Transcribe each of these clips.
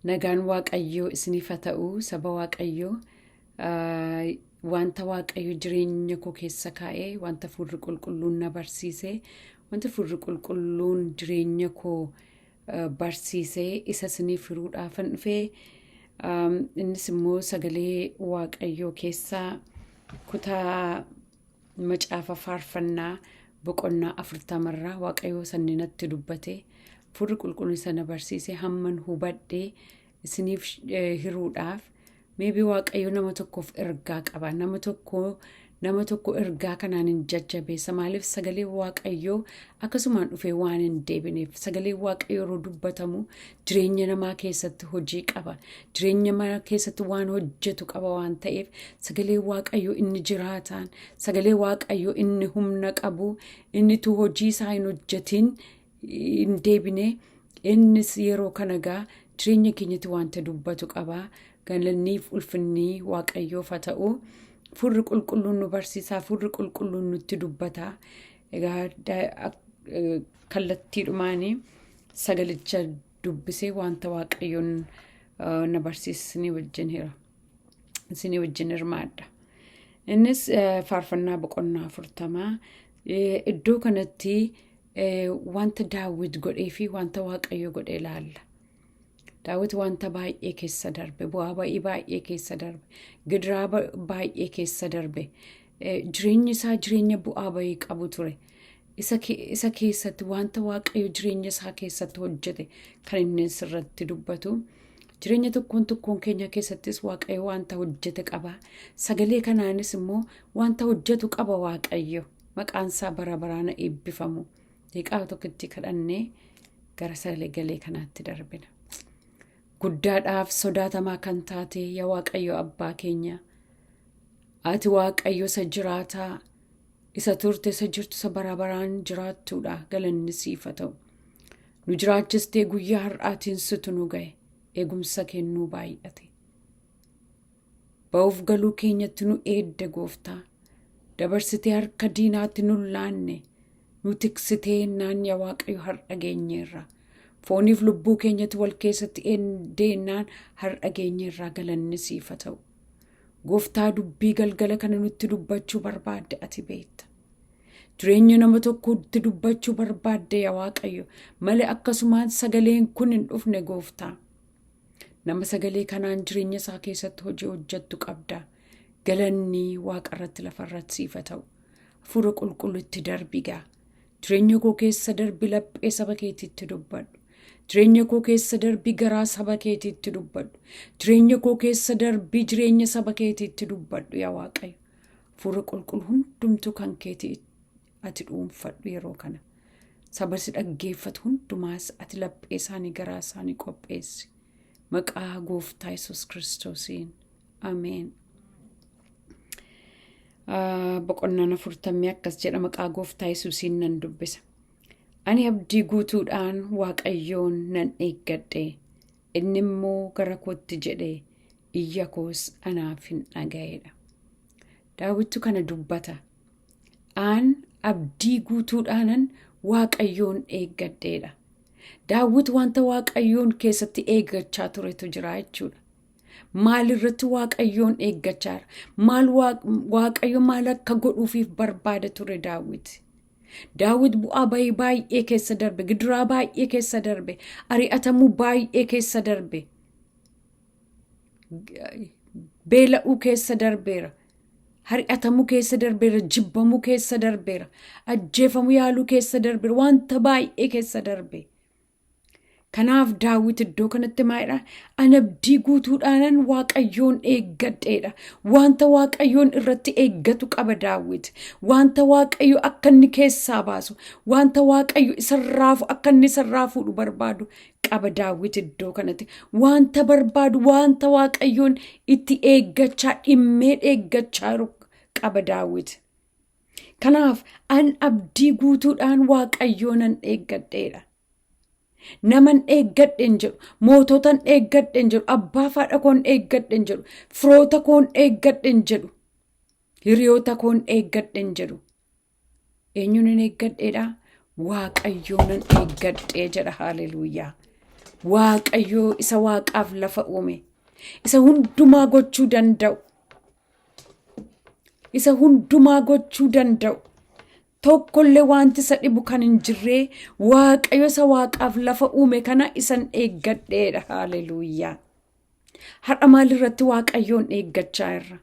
Nagaan Waaqayyoo isiniif haa ta'u, saba Waaqayyoo. Wanta Waaqayyo jireenya koo keessa kaa'ee, wanta Hafuurri Qulqulluun na barsiise, wanta Hafuurri Qulqulluun jireenya koo barsiise isa isiniif hiruudhaafan dhufe. Innis immoo sagalee Waaqayyoo keessaa kutaa macaafa faarfannaa boqonnaa 40rraa Waaqayyoo sanni natti dubbate, Hafuurri Qulqulluun isa na barsiise hamman hubadhee isiniif hiruudhaaf. Maybe Waaqayyo nama tokkoof ergaa qaba. Nama tokko ergaa kanaan hin jajjabeessa. Maaliif? Sagalee Waaqayyoo akkasumaan dhufee waan hin deebineef. Sagalee Waaqayyoo yeroo dubbatamu jireenya namaa keessatti hojii qaba. Jireenya namaa keessatti waan hojjetu qaba waan ta'eef, sagalee Waaqayyoo inni jiraataan, sagalee Waaqayyoo inni humna qabu, inni tu hojii isaa hin hojjetin hin deebine, innis yeroo kana gaa jireenya keenyatti wanta dubbatu qaba. Galanniif ulfinni Waaqayyoof haa ta'u. Hafuurri Qulqulluun nu barsiisa, Hafuurri Qulqulluun nutti dubbata. Egaa kallattiidhumaanii sagalicha dubbisee wanta Waaqayyoon na barsiisa isinii wajjin hira. Isinii wajjin hirmaadha. Innis faarfannaa boqonnaa 40. Iddoo kanatti wanta Daawit godhee fi wanta Waaqayyo godhe ilaalla. Daawit wanta baay'ee keessa darbe, bu'aa ba'ii baay'ee keessa darbe, gidiraa baay'ee keessa darbe. Jireenyi isaa jireenya bu'aa ba'ii qabu ture. Isa keessatti wanta Waaqayyo jireenya isaa keessatti hojjete kan inni sirratti dubbatu. Jireenya tokkoon tokkoon keenya keessattis Waaqayyo wanta hojjete qaba. Sagalee kanaanis immoo wanta hojjetu qaba Waaqayyo. Maqaan isaa bara baraan eebbifamu. Daqiiqaa tokkotti kadhannee gara sagalee kanaatti darbina. Guddaadhaaf sodaatamaa kan taate, yaa Waaqayyo Abbaa keenya, ati Waaqayyo isa jiraataa, isa turte, isa jirtu, isa bara baraan jiraattuudha. Galanni siif haa ta'u. Nu jiraachistee guyyaa har'aatiin situ nu ga'e, eegumsa kennuu baay'ate. Ba'uuf galuu keenyatti nu eedde, Gooftaa. Dabarsitee harka diinaatti nu laanne, nu tiksitee naan, yaa Waaqayyo, har'a geenyeerra. Fooniif lubbuu keenyatti wal keessatti deennaan har'a geenyeerraa, galanni siif haa ta'u. Gooftaa, dubbii galgala kana nutti dubbachuu barbaadde ati beekta. Jireenya nama tokkotti dubbachuu barbaadde, yaa Waaqayyo, malee akkasumaan sagaleen kun hin dhufne, Gooftaa. Nama sagalee kanaan jireenya isaa keessatti hojii hojjettu qabda. Galanni waaqa irratti, lafa irratti siif haa ta'u. Hafuura Qulqulluutti darbi gaa. Jireenya koo keessa darbi, laphee saba keetiitti dubbadhu. Jireenya koo keessa darbi, garaa saba keetiitti dubbadhu. Jireenya koo keessa darbi, jireenya saba keetiitti dubbadhu, yaa Waaqayyo. Hafuura Qulqulluu, hundumtuu kan keetii ati dhuunfadhu yeroo kana. Saba si dhaggeeffatu hundumaas ati laphee isaanii, garaa isaanii qopheessi. Maqaa Gooftaa Yesuus Kiristoosiin. Ameen. Boqonnaan 40 akkas jedha, maqaa Gooftaa Yesuusiin nan dubbisa. Ani abdii guutuudhaan Waaqayyoon nan eeggadhe. Inni immoo gara kootti jedhe, iyya koos anaaf hin dhaga'edha. Daawittu kana dubbata. Aan abdii guutuudhaanan Waaqayyoon eeggadheedha. Daawit wanta Waaqayyoon keessatti eeggachaa turetu jira jechuudha. Maal irratti Waaqayyoon eeggachaa jira? Maal Waaqayyo maal akka godhuufiif barbaada ture Daawit? Daawit bu'aa bayii baay'ee keessa darbe, gidiraa baay'ee keessa darbe, ari'atamuu baay'ee keessa darbe, beela'uu keessa darbeera, ari'atamuu keessa darbeera, jibbamuu keessa darbeera, ajjeefamuu yaaluu keessa darbeera, wanta baay'ee keessa darbe. Kanaaf Daawit iddoo kanatti maalidha? Ani abdii guutuudhaanan Waaqayyoon eeggadheedha. Wanta Waaqayyoon irratti eeggatu qaba Daawit. Wanta Waaqayyo akka inni keessaa baasu, wanta Waaqayyo isarraa akka inni isarraa fuudhu barbaadu qaba Daawit iddoo kanatti. Wanta barbaadu, wanta Waaqayyoon itti eeggachaa, dhimmee eeggachaa jiru qaba Daawit. Kanaaf an abdii guutuudhaan Waaqayyoonan eeggadheedha. Naman eeggadhe hin jedhu, moototan eeggadhe hin jedhu, abbaa haadha koon eeggadhe hin jedhu, firoota koon eeggadhe hin jedhu, hiriyoota koon eeggadhe hin jedhu. Eenyuun hin eeggadheedha? Waaqayyoonan eeggadhee jedha. Haaleluyyaa. Waaqayyoo isa waaqaaf lafa uume, isa hundumaa gochuu danda'u, isa hundumaa gochuu danda'u, tokkollee wanti isa dhibu kan hin jirree Waaqayyo isa waaqaaf lafa uume kana isan eeggadheedha. Haaleluuyaa. Har'a maalirratti Waaqayyoon eeggachaa irra?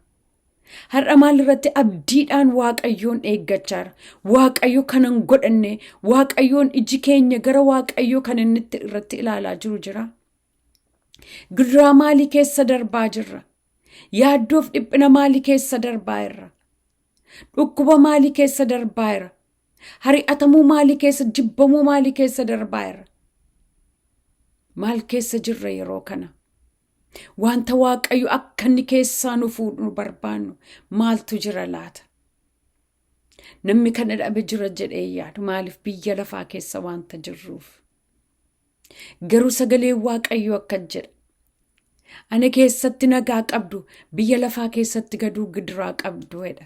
Har'a maalirratti abdiidhaan Waaqayyoon eeggachaa irra? Waaqayyo kan hin godhanne, Waaqayyoon iji keenya gara Waaqayyoo kan inni irratti ilaalaa jiru jira. Gidiraa maalii keessa darbaa jirra? Yaaddoof dhiphina maalii keessa darbaa irra? Dhukkuba maalii keessa darbaa irra? Hari'atamuu maalii keessa, jibbamuu maalii keessa darbaa irra? Maal keessa jirra yeroo kana? Wanta Waaqayyo akka inni keessaa nu fuudhu nu barbaannu maaltu jira laata? Namni kana dhabe jira jedhee yaadu maaliif biyya lafaa keessa wanta jirruuf. Garuu sagaleen Waaqayyoo akkas jedha. Ana keessatti nagaa qabdu, biyya lafaa keessatti gaduu gidiraa qabdu jedha.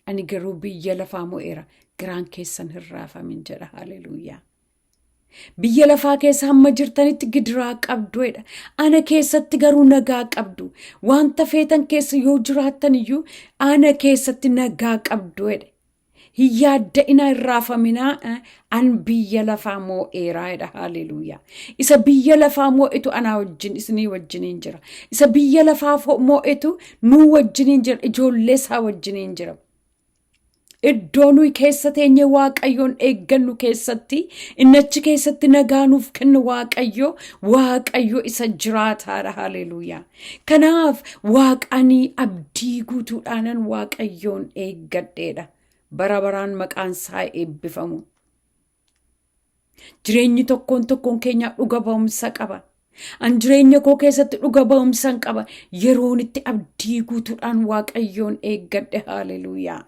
Ani garuu biyya lafaa mo'eera, garaan keessan hin raafamin jedha. Haleluuyaa. Biyya lafaa keessa hamma jirtanitti gidiraa qabdu jedha. Ana keessatti garuu nagaa qabdu. Wanta feetan keessa yoo jiraattan iyyuu ana keessatti nagaa qabdu jedha. Hin yaadda'inaa, hin raafaminaa, an biyya lafaa moo'eeraa jedha. Haleluuyaa. Isa biyya lafaa moo'etu anaa wajjin isinii wajjiniin jira. Isa biyya lafaa moo'etu nuu wajjiniin jira. Ijoollee isaa wajjiniin jira. Iddoo nuyi keessa teenye Waaqayyoon eeggannu keessatti inni achi keessatti nagaa nuuf kennu Waaqayyo, Waaqayyo isa jiraataadha. Haleluuyaa. Kanaaf Waaqanii abdii guutuudhaanan Waaqayyoon eeggadheedha. Bara baraan maqaan isaa eebbifamu. Jireenyi tokkoon tokkoon keenyaa dhuga ba'umsa qaba. An jireenya koo keessatti dhuga ba'umsan qaba. Yeroon itti abdii guutuudhaan Waaqayyoon eeggadhe. Haaleluuyaa.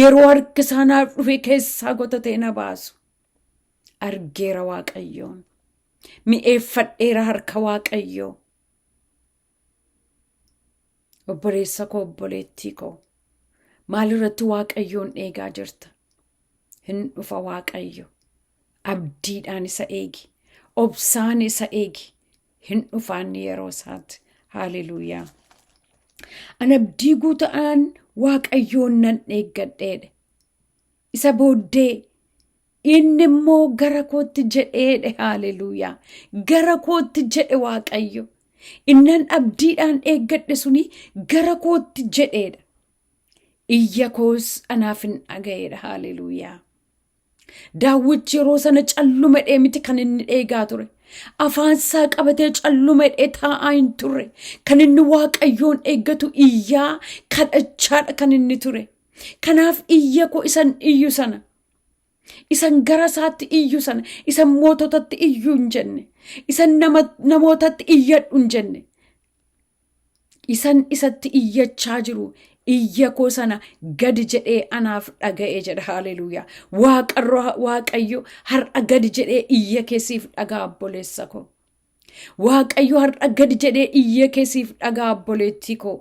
Yeroo harki isaa naaf dhufe keessaa gotatee na baasu. Argeera Waaqayyoon. Mi'eeffadheera harka Waaqayyoo. Obboleessa koo, obboleettii koo, maalirratti Waaqayyoon eegaa jirta? Hin dhufa Waaqayyo. Abdiidhaan isa eegi. Obsaan isa eegi. Hin dhufaanni yeroo isaatti. Haaleluuyaa. An abdii guutuudhaan Waaqayyoon nan eeggadheedha. Isa booddee inni immoo gara kootti jedheedhe. Haaleluuyaa. Gara kootti jedhe Waaqayyo. Innan abdiidhaan eeggadhe suni gara kootti jedheedha. Iyya koos anaaf hin dhaga'eedha. Haaleluuyaa. Daawwichi yeroo sana calluma dhee miti kan inni eegaa ture. Afaan isaa qabatee calluma dhee taa'aa hin turre. Kan inni Waaqayyoon eeggatu iyyaa kadhachaadha kan inni ture. Kanaaf iyya koo isan iyyu sana, isan gara isaatti iyyu sana, isan moototatti iyyu hin jenne, isan namootatti iyyadhu hin jenne, isan isatti iyyachaa jiru iyya koo sana gadi jedhee anaaf dhaga'e jedha. Haaleluuyaa. Waaqarra Waaqayyo har'a gadi jedhee iyya kee siif dhaga'a obboleessa koo. Waaqayyo har'a gadi jedhee iyya kee siif dhaga'a obboleettii koo.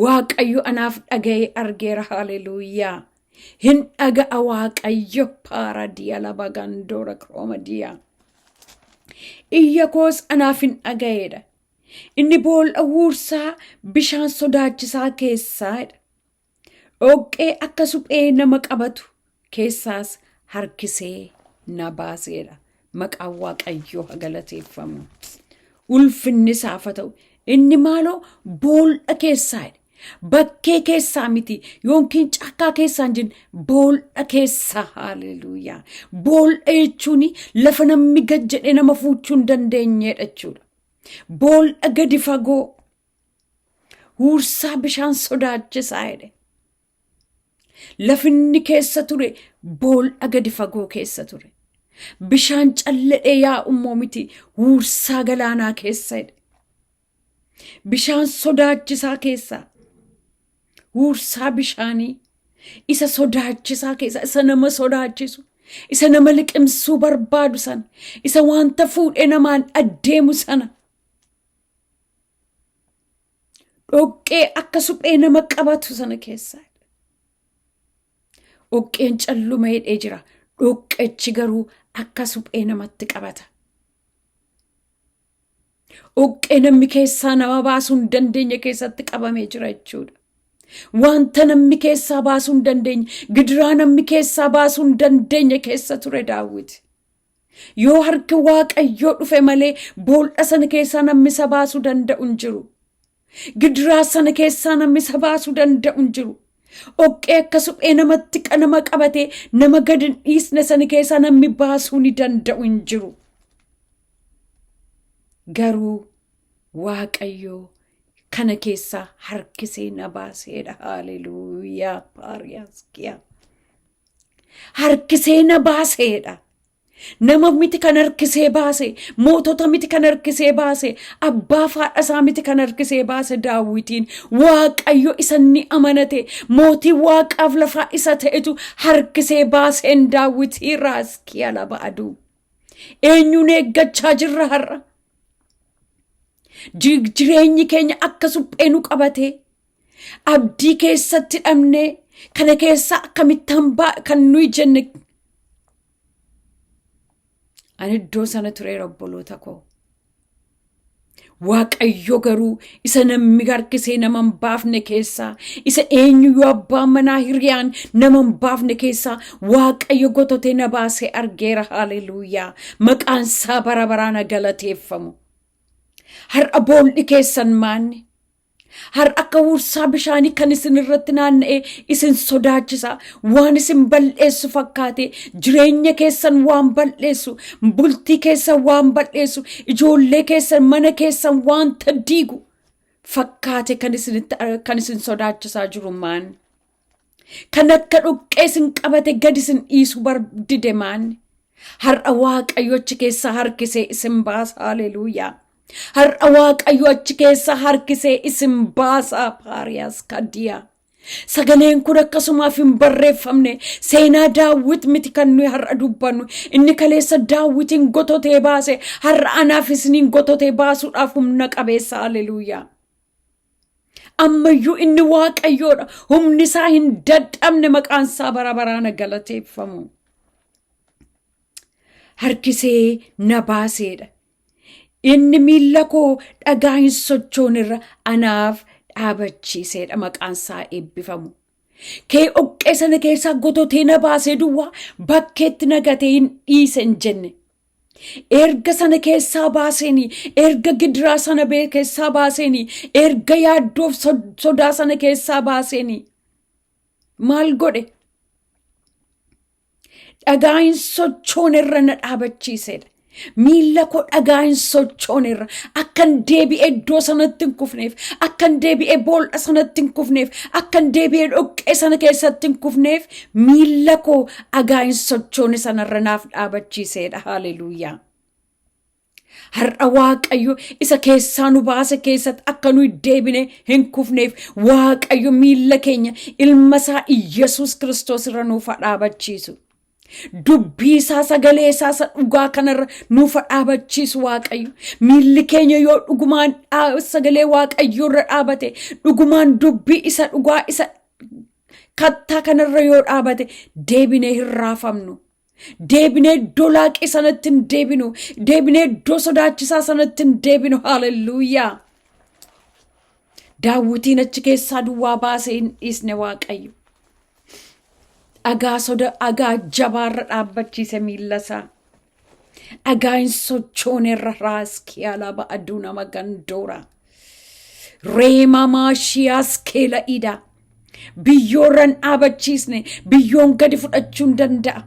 Waaqayyo anaaf dhaga'ee argeera. Haaleluuyaa. Hin dhaga'a Waaqayyo paaradiya laba gandoora kroomadiyaa. Iyya koos anaaf hin dhaga'eedha. Inni boolla huursaa bishaan sodaachisaa keessaadha. Dhoqqee akka suphee nama qabatu keessaas harkisee na baaseedha. Maqaan Waaqayyoo haa galateeffamu. Ulfinni isaaf haa ta'u. Inni maaloo boolla keessaadha. Bakkee keessaa miti yookiin caakkaa keessaa hin jenne, boolla keessaa. Haaleluuyaa. Boolla jechuun lafa namni gad jedhee nama fuuchuu hin dandeenyedha jechuudha. Boolla gadi fagoo huursaa bishaan sodaachisaa jedhe. Lafinni keessa ture boolla gadi fagoo keessa ture. Bishaan calladhee yaa'u immoo miti, huursaa galaanaa keessa jedhe. Bishaan sodaachisaa keessaa, huursaa bishaanii isa sodaachisaa keessa, isa nama sodaachisu, isa nama liqimsuu barbaadu sana, isa wanta fuudhee namaan addeemu sana, dhoqqee akka suphee nama qabatu sana keessaa. Dhoqqeen calluma hidhee jira. Dhoqqechi garuu akka suphee namatti qabata. Dhoqqee namni keessaa nama baasuu hin dandeenye keessatti qabamee jira jechuudha. Wanta namni keessaa baasuu hin dandeenye, gidiraa namni keessaa baasuu hin dandeenye keessa ture Daawit. Yoo harki Waaqayyoo dhufe malee boolla sana keessaa namni isa baasuu danda'u hin jiru. Gidiraa sana keessaa namni isa baasuu danda'u hin jiru. Dhoqqee akka suphee namatti nama qabatee nama gad hin dhiisne sana keessaa namni baasuu ni danda'u hin jiru. Garuu Waaqayyoo kana keessaa harkisee na baaseedha. Haaleluuyaa. Paariyaaskiyaa. Harkisee na baaseedha. Nama miti kan harkisee baase, mootota miti kan harkisee baase, abbaa fi haadha isaa miti kan harkisee baase Daawwitiin. Waaqayyo isa inni amanate, mootii waaqaaf lafaa isa ta'etu harkisee baaseen Daawwitii raaskii alaba aduu. Eenyuun eeggachaa jirra har'a? Jireenyi keenya akka suphee nu qabatee abdii keessatti dhabnee kana keessaa akkamitti hambaa kan nuyi jenne. Ani iddoo sana tureera obboloota koo. Waaqayyo garuu isa namni harkisee nama hin baafne keessaa, isa eenyuyyuu abbaan manaa hiriyaan nama hin baafne keessaa Waaqayyo gototee na baasee argeera. Haaleluuyaa. Maqaan isaa bara baraan haa galateeffamu. Har'a bool'i keessan maanni? Har'a akka huursaa bishaanii kan isin irratti naanna'ee isin sodaachisa. Waan isin bal'eessu fakkaate jireenya keessan waan bal'eessu, bultii keessan waan bal'eessu, ijoollee keessan mana keessan waanta diigu fakkaate kan isinitti kan isin sodaachisaa jiru maan? Kan akka dhoqqee isin qabate gad isin dhiisu dide maan? Har'a Waaqayyo achi keessaa harkisee isin baasa. Haleluuyaa. Har'a Waaqayyo achi keessaa harkisee isin baasa. Paariyaas kadiyaa. Sagaleen kun akkasumaaf hin barreeffamne. Seenaa Daawwit miti kan nuyi har'a dubbannu. Inni kaleessa Daawwitiin gototee baase har'a anaaf isiniin gototee baasuudhaaf humna qabeessa. Haleluuyaa. Ammayyuu inni Waaqayyoodha. Humni isaa hin dadhabne maqaan isaa bara baraan galateeffamu. Harkisee na baaseedha. Inni miilla koo dhagaa hin sochoonirra anaaf dhaabachiiseedha maqaan isaa eebbifamu. Kee dhoqqee sana keessaa gototee na baasee duwwaa bakkeetti na gatee hin dhiise hin jenne. Erga sana keessaa baaseeni, erga gidiraa sana keessaa baaseeni, erga yaaddoof sodaa sana keessaa baaseeni. Maal godhe? Dhagaa hin sochoone irra na dhaabachiisedha. Miilla koo dhagaa hin sochoone irra akkan deebi'ee iddoo sanatti hin kufneef, akkan deebi'ee boolla sanatti hin kufneef, akkan deebi'ee dhoqqee sana keessatti hin kufneef miilla koo dhagaa hin sochoone sanarra naaf dhaabachiiseedha. Haaleluuyaa. Har'a Waaqayyo isa keessaa nu baase keessatti akka nuyi deebine hin kufneef Waaqayyo miilla keenya ilma isaa Iyyasuus Kiristoos irra nuuf haa dhaabachiisu. Dubbii isaa sagalee isaa isa dhugaa kanarra nuuf haa dhaabachiisu Waaqayyo. Miilli keenya yoo dhugumaan sagalee Waaqayyoo irra dhaabate, dhugumaan dubbii isa dhugaa isa kattaa kanarra yoo dhaabate deebinee hin raafamnu. Deebinee iddoo laaqii sanatti hin deebinu. Deebinee iddoo sodaachisaa sanatti hin deebinu. Haalelluuyaa. Daawwitiin achi keessaa duwwaa baasee hin dhiisne Waaqayyo. Dhagaa soda dhagaa jabaarra dhaabbachiise miilla isaa. Dhagaa hin sochoonerra raaskii alaaba aduu nama gandoora. Reema maashiyaas keela ida. Biyyoorra hin dhaabachiisne biyyoon gadi fudhachuu hin danda'a.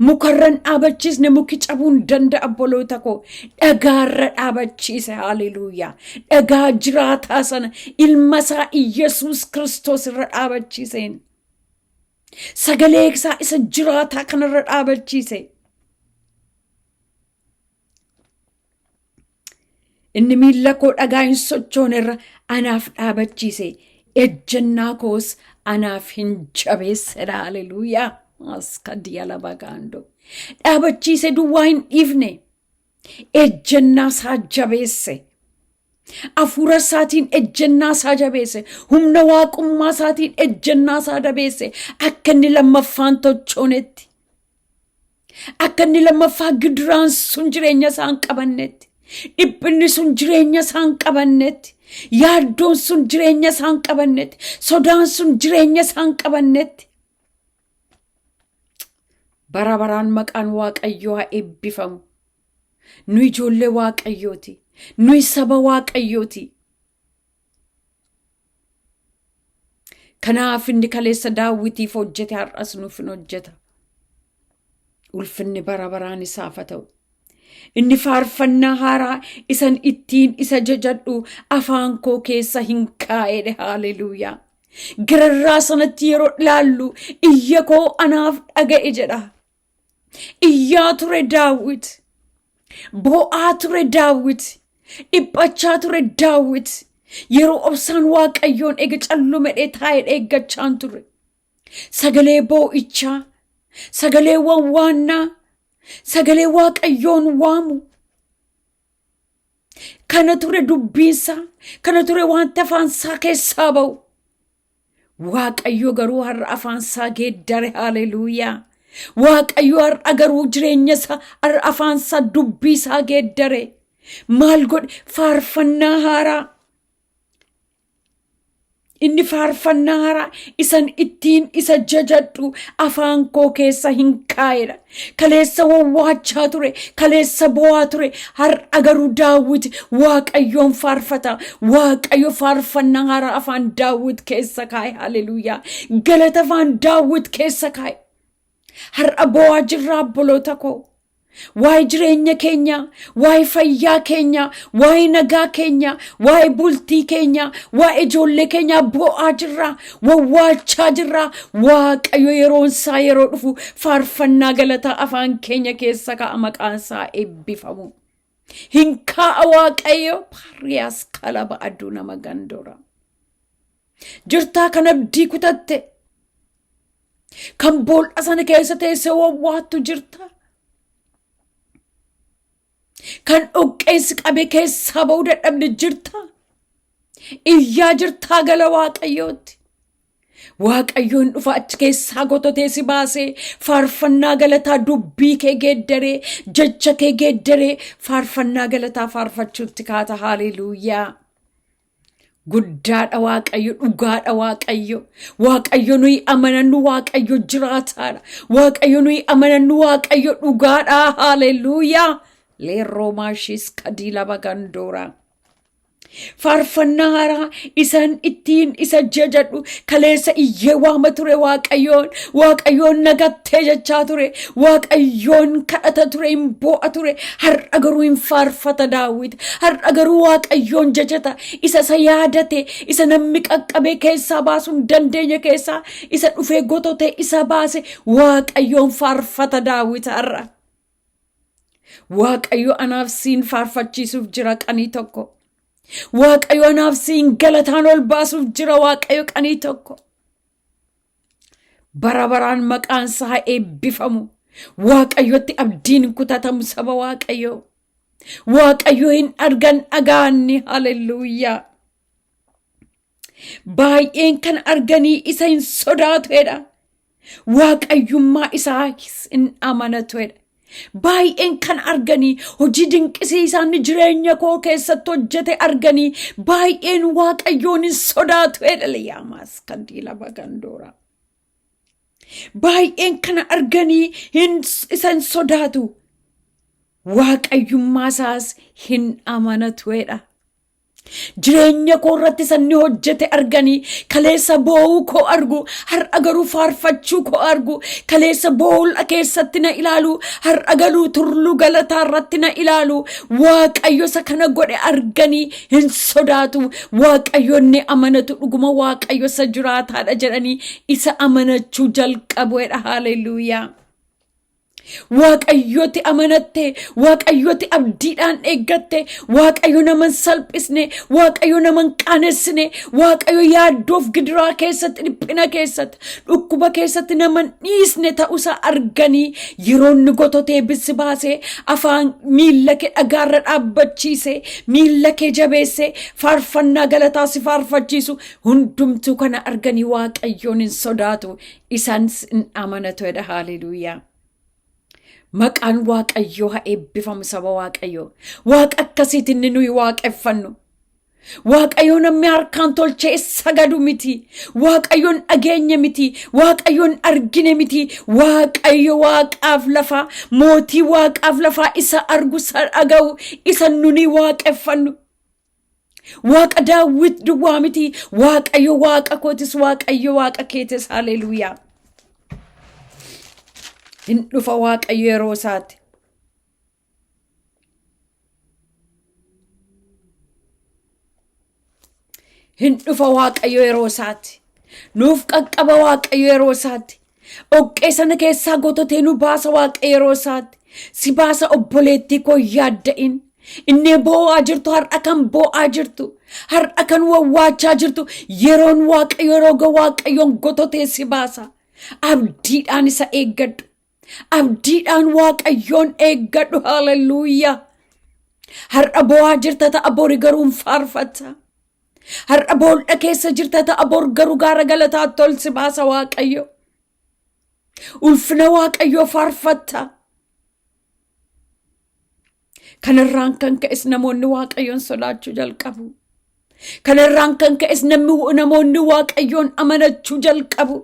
Mukarra hin dhaabachiisne muki cabuu hin danda'a obboloota koo. Dhagaarra dhaabachiise haaleluuyaa. Dhagaa jiraataa sana ilma isaa Iyyasuus Kiristoos irra dhaabachiiseen. Sagalee isaa isa jiraataa kanarra dhaabachiise. Inni miilla koo dhagaa hin sochoone irra anaaf dhaabachiise. Ejjennaa koos anaaf hin jabeessedha. Haleluuyaa. Askadiya laba gaandoo. Dhaabachiise duwwaa hin dhiifne. Ejjennaa isaa jabeesse. Hafuura isaatiin ejjennaa isaa jabeesse. Humna waaqummaa isaatiin ejjennaa isaa jabeesse. Akka inni lammaffaan tochoonetti. Akka inni lammaffaa gidiraan sun jireenya isaa hin qabannetti. Dhiphinni sun jireenya isaan qabannetti, yaaddoon sun jireenya isaan qabannetti, sodaan sun jireenya isaan qabannetti. Bara baraan maqaan Waaqayyoo haa eebbifamu. Nu ijoollee Waaqayyooti. Nuyi saba Waaqayyooti. Kanaaf inni kaleessa Daawitiif hojjete har'as nuuf hin hojjeta. Ulfinni bara baraan isaaf haa ta'u. Inni faarfannaa haaraa isan ittiin isa jajadhu afaan koo keessa hin kaa'edhe. Haaleluuyaa. Gararraa sanatti yeroo ilaallu iyya koo anaaf dhaga'e jedha. Iyyaa ture Daawit. Boo'aa ture Daawit. Dhiphachaa ture Daawit. Yeroo obsaan Waaqayyoon eega callumedhee taa'ee eeggachaan ture. Sagalee boo'ichaa, sagalee wawwaannaa, sagalee Waaqayyoon waamu. Kana ture dubbiinsaa, kana ture wanta afaansaa keessaa ba'u. Waaqayyo garuu har'a afaansaa geeddare haaleluuyaa. Waaqayyo har'a garuu jireenya isaa har'a afaansaa dubbii isaa geeddare. Maal godhe faarfannaa haaraa. Inni faarfannaa haaraa isan ittiin isa jajadhu afaan koo keessa hin kaa'edha. Kaleessa wawwaachaa ture, kaleessa bo'aa ture, har'a garuu Daawit Waaqayyoon faarfata. Waaqayyo faarfannaa haaraa afaan Daawit keessa kaa'e. Haleluuyaa. Galata afaan Daawit keessa kaa'e. Har'a bo'aa jirra obboloota koo. Waa'ee jireenya keenyaa, waa'ee fayyaa keenyaa, waa'ee nagaa keenyaa, waa'ee bultii keenyaa, waa'ee ijoollee keenyaa boo'aa jirra, wawwaachaa jirra. Waaqayyo yeroon isaa yeroo dhufu faarfannaa galataa afaan keenya keessa kaa'a maqaan isaa eebbifamu. Hin kaa'a Waaqayyo pariyaas kalaba aduu nama gandoora. Jirtaa kan abdii kutatte kan bool'a sana keessa teessee wawwaattu jirta. Kan dhoqqeensi qabee keessaa ba'uu dadhabde jirta. Iyyaa jirtaa gala Waaqayyootti. Waaqayyoon dhufa achi keessaa gototee si baasee faarfannaa galataa dubbii kee geeddaree jecha kee geeddaree faarfannaa galataa faarfachuutti kaata haaleluuyaa. Guddaadha Waaqayyo, dhugaadha Waaqayyo. Waaqayyo nuyi amanannu Waaqayyo jiraataadha. Waaqayyo nuyi amanannu Waaqayyo dhugaadha. Haleluuyaa. Leerroo maashiis kadiila bagandooraa. Faarfannaa haaraa isan ittiin isa jajadhu kaleessa iyyee waama ture Waaqayyoon. Waaqayyoon nagattee jechaa ture. Waaqayyoon kadhata ture hin boo'a ture. Har'a garuu hin faarfata Daawit. Har'a garuu Waaqayyoon jajata. Isa isa yaadate, isa namni qaqqabee keessaa baasuu hin dandeenye keessaa isa dhufee gotote isa baase Waaqayyoon faarfata Daawit har'a. Waaqayyo anaaf siin faarfachiisuuf jira qanii tokko. Waaqayyo anaaf siin galataan ol baasuuf jira Waaqayyo qanii tokko. Bara baraan maqaan isaa haa eebbifamu. Waaqayyotti abdiin kutatamu saba Waaqayyoo. Waaqayyo hin argan dhagaanni haleluuyaa. Baay'een kan arganii isa hin sodaatu jedha. Waaqayyummaa isaa hin amanatu jedha. Baay'een kan arganii hojii dinqisiisaa inni jireenya koo keessatti hojjete arganii baay'een waaqayyoon hin sodaatu jedha Liyaamaas kan diila bagandoora. Baay'een kana arganii hin isa hin sodaatu. Waaqayyummaa isaas hin amanatu jedha. Jireenya koo irratti sanni hojjete arganii kaleessa boo'uu koo argu har'a garuu faarfachuu koo argu kaleessa boolla keessatti na ilaalu har'a garuu tulluu galataa irratti na ilaalu waaqayyo isa kana godhe arganii hin sodaatu waaqayyo inni amanatu dhuguma waaqayyo isa jiraataadha jedhanii isa amanachuu jalqabuedha haaleluyyaa. Waaqayyotti amanatte, Waaqayyotti abdiidhaan eeggatte, Waaqayyo nama hin salphisne, Waaqayyo nama hin qaanessine, Waaqayyo yaaddoof gidiraa keessatti, dhiphina keessatti, dhukkuba keessatti nama hin dhiisne ta'uusaa arganii yeroo inni gototee bisi baasee afaan miilla kee dhagaarra dhaabbachiise, miilla kee jabeesse, faarfannaa galataa si faarfachiisu hundumtuu kana arganii Waaqayyoon hin sodaatu. Isaanis hin amanatu jedha. Haaleluuyaa. Maqaan Waaqayyoo haa eebbifamu saba Waaqayyoo. Waaqa akkasiitiin inni nuyi waaqeffannu. Waaqayyo namni harkaan tolchee sagadu miti. Waaqayyoon dhageenye miti. Waaqayyoon argine miti. Waaqayyo waaqaaf lafaa, mootii waaqaaf lafaa isa argu, isa dhaga'u, isa nuni waaqeffannu. Waaqa Daawit duwwaa miti. Waaqayyo waaqa kootis, Waaqayyo waaqa keetis. Haleluuyaa. Hin dhufa Waaqayyo yeroo isaatti. Hin dhufa Waaqayyo yeroo isaatti. Nuuf qaqqaba Waaqayyo yeroo isaatti. Dhoqqee sana keessaa gototee nu baasa Waaqayyo yeroo isaatti. Si baasa obboleettii koo yaadda'in. Inni boo'aa jirtu har'a kan boo'aa jirtu har'a kan wawwaachaa jirtu yeroon Waaqayyo yeroo ga'u Waaqayyoon gototee si baasa. Abdiidhaan isa eeggadhu. Abdiidhaan Waaqayyoon eeggadhu. Haleluuyaa. Har'a boo'aa jirta ta'a bori garuu hin faarfatta. Har'a boolla keessa jirta ta'a bor garuu gaara galataatti ol si baasa Waaqayyo. Ulfina Waaqayyoo faarfatta. Kanarraan kan ka'es namoonni Waaqayyoon sodaachuu jalqabu. Kanarraan kan ka'es namoonni Waaqayyoon amanachuu jalqabu.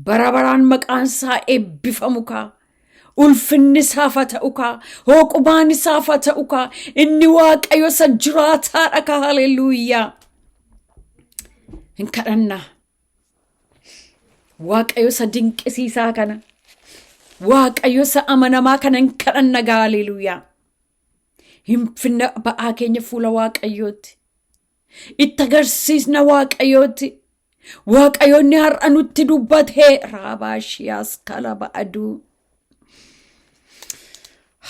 Bara baraan maqaan isaa eebbifamu kaa. Ulfinni isaaf haa ta'u kaa. Hooqubaan isaaf haa ta'u kaa. Inni Waaqayyo isa jiraataadha kaa. Haleluuyaa. Hin kadhannaa. Waaqayyo isa dinqisiisaa kana. Waaqayyo isa amanamaa kana hin kadhanna gaa. Haleluuyaa. Hin finna ba'aa keenya fuula Waaqayyootti. Itti agarsiisna Waaqayyootti. Waaqayyoonni har'a nutti dubbatee raabaashiyaas kalaba aduu.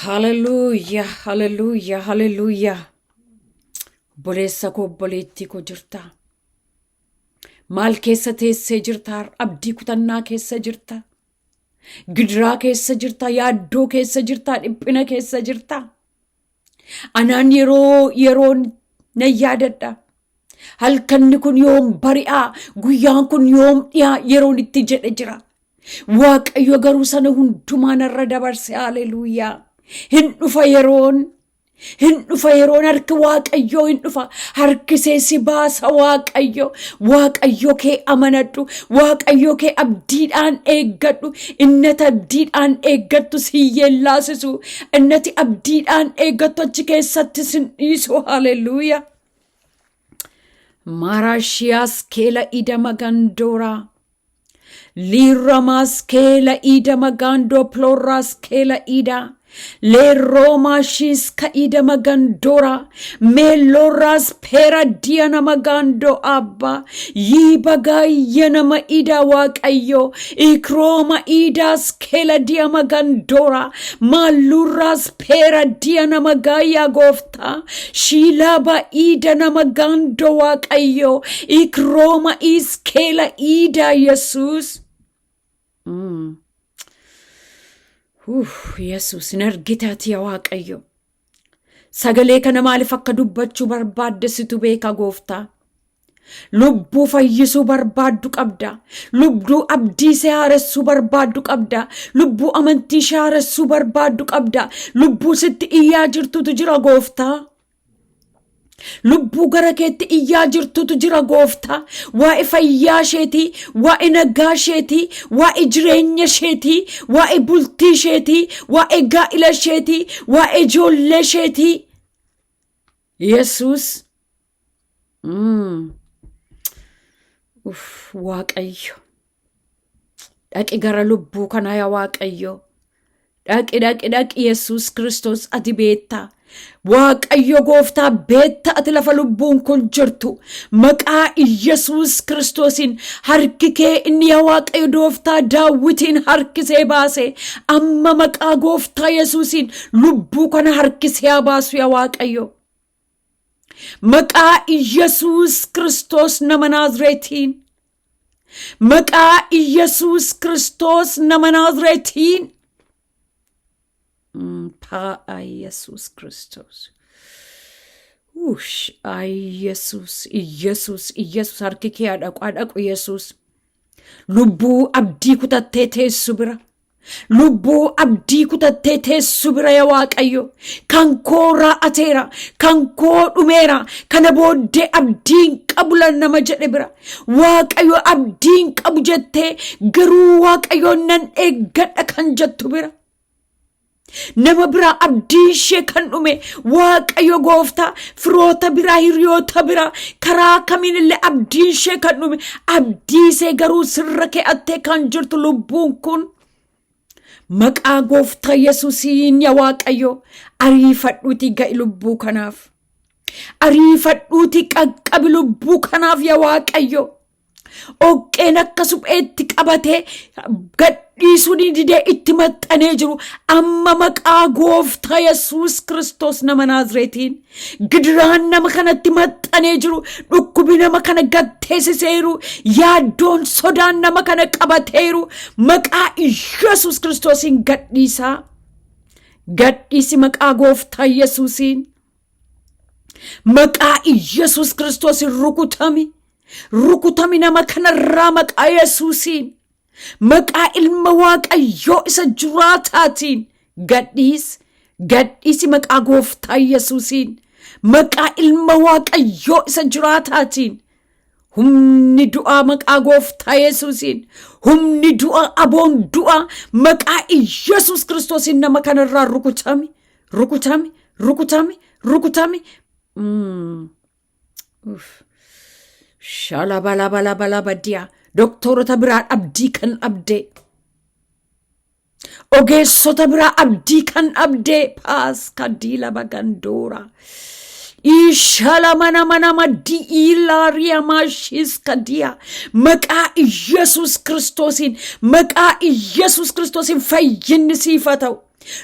Haleluuyaa, haleluuyaa, haleluuyaa. Obboleessa koo obboleettii koo jirtaa. Maal keessa teessee jirta har'a? Abdii kutannaa keessa jirta. Gidiraa keessa jirta, yaaddoo keessa jirta, dhiphina keessa jirta. Anaan yeroo yeroon nan yaadadha. Halkanni kun yoom bari'aa, guyyaan kun yoom dhiyaa yeroon itti jedhe jira. Waaqayyo garuu sana hundumaa narra dabarse. Haleluuyaa. Hin dhufa yeroon. Hin dhufa yeroon harki Waaqayyoo hin dhufa. Harkisee si baasa Waaqayyo. Waaqayyo kee amanadhu. Waaqayyo kee abdiidhaan eeggadhu. Innati abdiidhaan eeggattu si yeellaasisu. Innati abdiidhaan eeggattu achi keessatti sin dhiisu. Haleluuyaa. Maaraashiyaas keela ida magandooraa. Liiramaas keela ida magandoo plooraas keela ida. Leeroomaashiis ka ida magandora. Meelooraas peera diyana magandoo abba. Yiibagaayya nama ida Waaqayyo. Ikrooma idaas keela diya magandora. Maalurraas peera diya nama gaayyaa gooftaa. Shiilaaba iida nama gaandoo Waaqayyo. Ikrooma is keela iida Yesuus. Yesuus hin argitaati yaa Waaqayyo. Sagalee kana maaliif akka dubbachuu barbaadde situ beeka gooftaa. Lubbuu fayyisuu barbaaddu qabda. Lubbuu abdii ishee haaressuu barbaaddu qabda. Lubbuu amantii ishee haaressuu barbaaddu qabda. Lubbuu sitti iyyaa jirtutu jira gooftaa. Lubbuu gara keetti iyyaa jirtutu jira gooftaa. Waa'ee fayyaa isheetii, waa'ee nagaa isheetii, waa'ee jireenya isheetii, waa'ee bultii isheetii, waa'ee gaa'ila isheetii, waa'ee ijoollee isheetii. Yesuus. Uff, Waaqayyo. Dhaqi gara lubbuu kanaa yaa Waaqayyo. Dhaqi dhaqi dhaqi Yesuus Kiristoos ati beektaa. Waaqayyo gooftaa beekta ati lafa lubbuun kun jirtu. Maqaa Yesuus Kiristoosiin harki kee inni yaa Waaqayyo gooftaa Daawwitiin harkisee baase. Amma maqaa gooftaa Yesuusiin lubbuu kana harkisee haa baasu yaa Waaqayyo. Maqaa Yesuus Kiristoos nama Naazreetiin. Maqaa Yesuus Kiristoos nama Naazreetiin. Paa'a Yesuus Kiristoos. Ush, ay Yesuus, Yesuus, Yesuus harki kee haa dhaqu, haa dhaqu Yesuus. Lubbuu abdii kutattee teessu bira. Lubbuu abdii kutattee teessu bira yaa Waaqayyo, kan koo raa'ateera, kan koo dhumeera, kana booddee abdiin qabu lan nama jedhe bira. Waaqayyo abdiin qabu jettee garuu Waaqayyoon nan eeggadha kan jettu bira. Nama biraa abdiin ishee kan dhume Waaqayyo gooftaa firoota biraa hiriyoota biraa karaa kamiin illee abdiin ishee kan dhume abdii ishee garuu sirra ke'attee kan jirtu lubbuun kun maqaa gooftaa Yesuusiin yaa Waaqayyo ariifadhuutii ga'i lubbuu kanaaf. Ariifadhuutii qaqqabi lubbuu kanaaf yaa Waaqayyo. Dhoqqeen akka supheetti qabatee gadhiisuu ni didee itti maxxanee jiru amma maqaa gooftaa Yesuus Kiristoos nama Naazreetiin gidiraan nama kanatti maxxanee jiru dhukkubi nama kana gatteessiseeru yaaddoon sodaan nama kana qabateeru maqaa Yesuus Kiristoosiin gadhiisaa. Gadhiisi maqaa gooftaa Yesuusiin. Maqaa Yesuus Kiristoosiin rukutami. Rukutami nama kanarraa maqaa Yesuusiin. Maqaa ilma Waaqayyoo isa jiraataatiin gadhiis. Gadhiisi maqaa gooftaa Yesuusiin. Maqaa ilma Waaqayyoo isa jiraataatiin. Humni du'aa maqaa gooftaa Yesuusiin. Humni du'aa aboon du'aa maqaa Yesuus Kiristoosiin nama kanarraa rukutami. Rukutami. Rukutami. Rukutami. Uff. Shalabalabalabalabadia. Doktorota biraa abdii kan dhabde. Ogeessota biraa abdii kan dhabde. Paaska diila bagandoora. Ishala mana mana diilaariya maashiska diya. Maqaa Iyyasuus Kiristoosiin maqaa Iyyasuus Kiristoosiin fayyinni siif haa ta'u.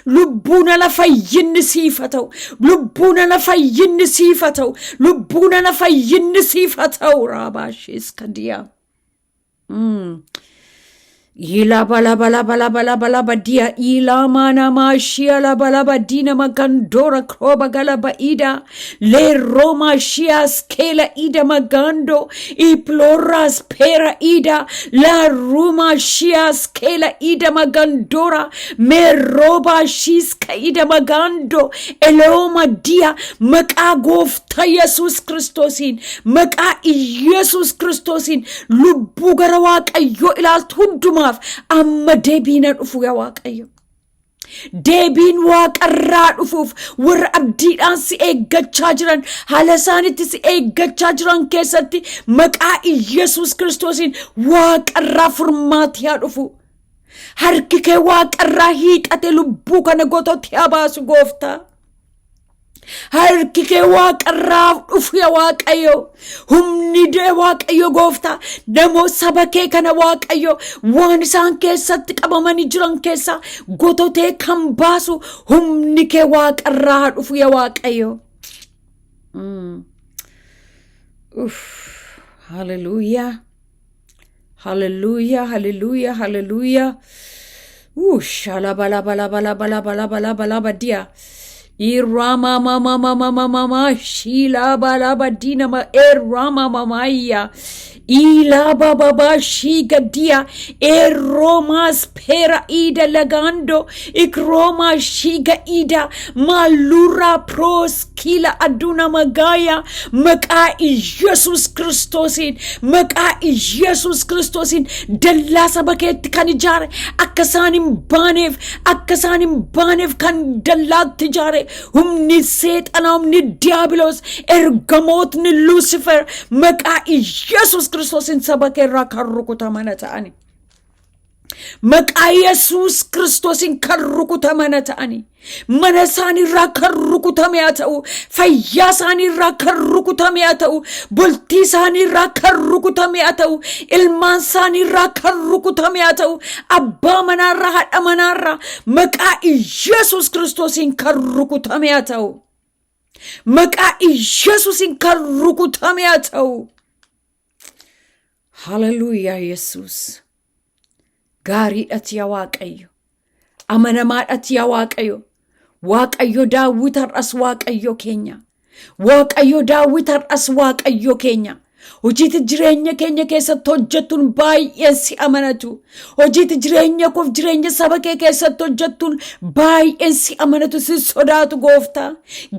Lubbuun ala fayyinni siif haa ta'u. Lubbuun ala fayyinni siif haa ta'u. Lubbuun ala fayyinni siif haa ta'u. Raabaashiska diya. Ila bala bala bala bala bala badia ila mana mashia la bala badina magandora kroba gala baida le roma shia skela ida magando iploras pera ida la ruma shia skela ida magandora me roba shiska ida magando eloma dia maqaa gooftaa Yesuus Kiristoosiin maqaa Yesuus Kiristoosiin lubbuu gara Waaqayyoo ilaaltu hundumaaf amma deebiin haa dhufu yaa Waaqayyo. Deebiin waaqarraa dhufuuf warra abdiidhaan si eeggachaa jiran haala isaanitti si eeggachaa jiran keessatti maqaa Yesuus Kiristoosiin waaqarraa furmaati haa dhufu. Harki kee waaqarraa hiixate lubbuu kana gototti haa baasu gooftaa. Harki kee waaqarraa dhufu yaa Waaqayyo. Humni dee Waaqayyo gooftaa namoo saba kee kana Waaqayyo waan isaan keessatti qabamanii jiran keessaa gototee kan baasu humni kee waaqarraa haa dhufu yaa Waaqayyo. Uff. Hallelujah. Hallelujah, hallelujah, hallelujah. Shalabalabalabalabalabalabalabalabadia. Irama mama mama mama mama shila balabadina ma erama mamaya. Ila baba ba shigadia eromas pera ida lagando ikroma shiga ida malura proskila aduna magaya maqaa Iyesuus Kiristoosiin maqaa Iyesuus Kiristoosiin dallaa saba keetti kan ijaare akka isaan hin baaneef akka isaan hin baaneef kan dallaatti ijaare humni seexanaa humni diyaabiloos ergamootni Luusifer maqaa Iyesuus Kiristoosiin saba kee irraa kan rukutamana ta'ani. Maqaa Yesuus Kiristoosiin kan rukutamana ta'ani. Mana isaanii irraa kan rukutame haa ta'u, fayyaa isaanii irraa kan rukutame haa ta'u, bultii isaanii irraa kan rukutame haa ta'u, ilmaan isaanii irraa kan rukutame haa ta'u, abbaa manaa irraa haadha manaa irraa maqaa Yesuus Kiristoosiin kan rukutame haa ta'u. Maqaa Yesuusiin kan rukutame haa ta'u. Haleluuyaa Yesuus. Gaariidhati yaa Waaqayyo. Amanamaadhati yaa Waaqayyo. Waaqayyo Daawit har'as Waaqayyo keenya. Waaqayyo Daawit har'as Waaqayyo keenya. Hojiiti jireenya keenya keessatti hojjettuun baay'een si amanatu. Hojiiti jireenya koof jireenya saba kee keessatti hojjettuun baay'een si amanatu si sodaatu gooftaa.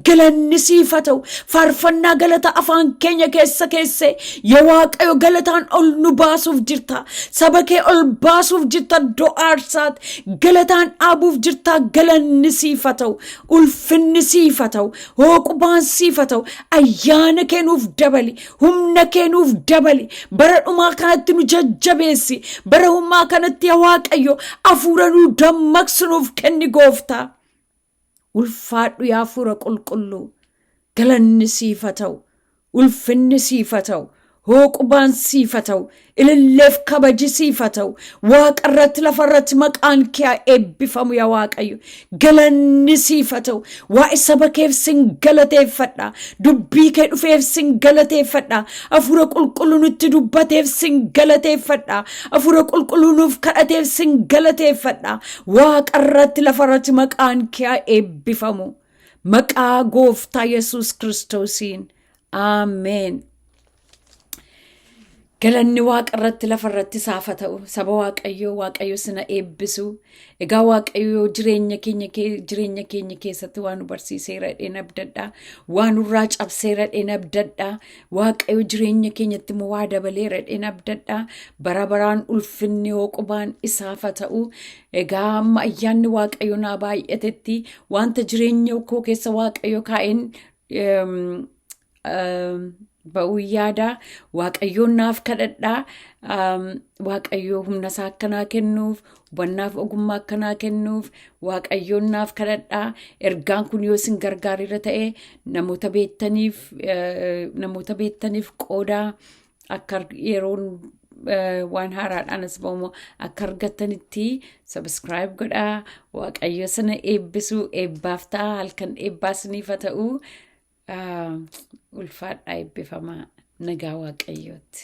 Galanni siif haa ta'u. Faarfannaa galata afaan keenya keessa keesse yaa Waaqayyo galataan ol nu baasuuf jirta. Saba kee ol baasuuf jirta iddoo aarsaatti. Galataan dhaabuuf jirta galanni siif haa ta'u. Ulfinni siif haa ta'u. Hooqubaan siif haa ta'u. Ayyaana kee nuuf dabali. Humna kee nuuf dabali. Bara dhumaa kanatti nu jajjabeessi. Bara humnaa kanatti yaa Waaqayyo hafuura nu dammaqsu nuuf kenni gooftaa. Ulfaadhu yaa hafuura qulqulluu. Galanni siif haa ta'u. Ulfinni siif haa ta'u. Hooqubaan siif haa ta'u. Ililleef kabaji siif haa ta'u. Waaqa irratti lafa irratti maqaan kee haa eebbifamu yaa Waaqayyo. Galanni siif haa ta'u. Waa'ee saba keef sin galateeffadha. Dubbii kee dhufeef sin galateeffadha. Hafuura qulqulluu nutti dubbateef sin galateeffadha. Hafuura qulqulluu nuuf kadhateef sin galateeffadha. Waaqa irratti lafa irratti maqaan kee haa eebbifamu. Maqaa gooftaa Yesuus Kiristoosiin. Ameen. Galanni waaqa irratti lafa irratti isaaf haa ta'u. Saba Waaqayyoo Waaqayyo sina eebbisu. Egaa Waaqayyo jireenya keenya jireenya keenya keessatti waan nu barsiiseera jedheen abdadha. Waan nurraa cabseera jedheen abdadha. Waaqayyo jireenya keenyatti immoo waa dabaleera jedheen abdadha. Bara baraan ulfinni hooqubaan isaaf haa ta'u. Egaa amma ayyaanni Waaqayyo naa baay'atetti wanta jireenya koo keessa Waaqayyo kaa'een ba'uu yaada. Waaqayyoon naaf kadhadhaa. Waaqayyoo humna isaa akka naa kennuuf, hubannaaf ogummaa akka naa kennuuf, Waaqayyoon naaf kadhadhaa. Ergaan kun yoo isin gargaareera ta'e namoota beektaniif namoota beektaniif qoodaa akka yeroon waan haaraadhaan as ba'u akka argattanitti subscribe godhaa. Waaqayyo sana eebbisu eebbaaf ta'a. Halkan eebbaa isiniif haa ta'u. Ulfaadhaa eebbifamaa nagaa Waaqayyootti.